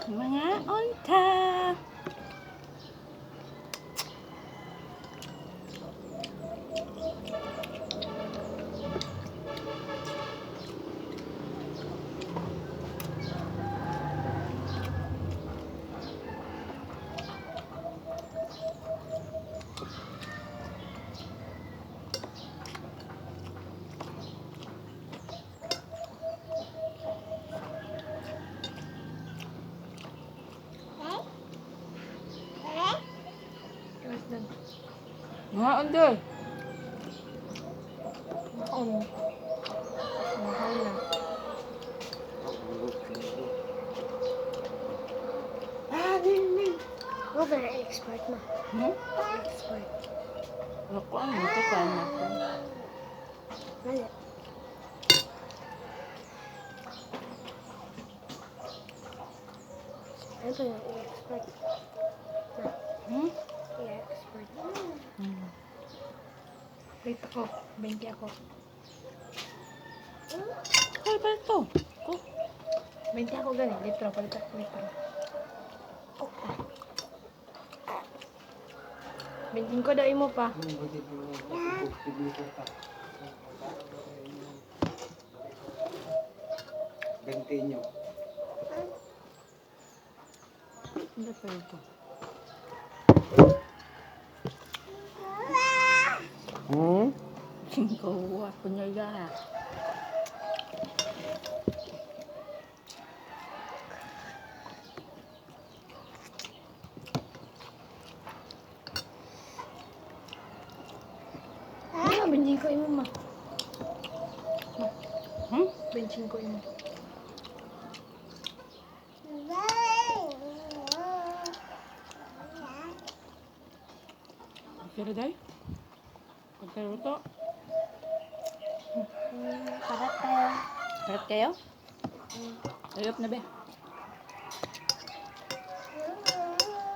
Mga unta. What's that? Mga unta. On. Mahal na. Ah, ning, ning. Huwag ka na expert mo. Hmm? Expert. Ako ang ito pa na ko. Mali. Ano ba yung i-expert? Hmm? I-expert. Wait ako. 20 ako. Kaya ba ito? Ko. 20 ako gani. Litro. Palit ako litro. 25 daw imo pa. Bentinho. Hindi pa ito. Hmm? Singko, ako niya ya. Ano? 25 imo ma. Hmm? 25 imo. Okay day? Pagkaluto. Parat tayo. Karat kayo? Ayop na be.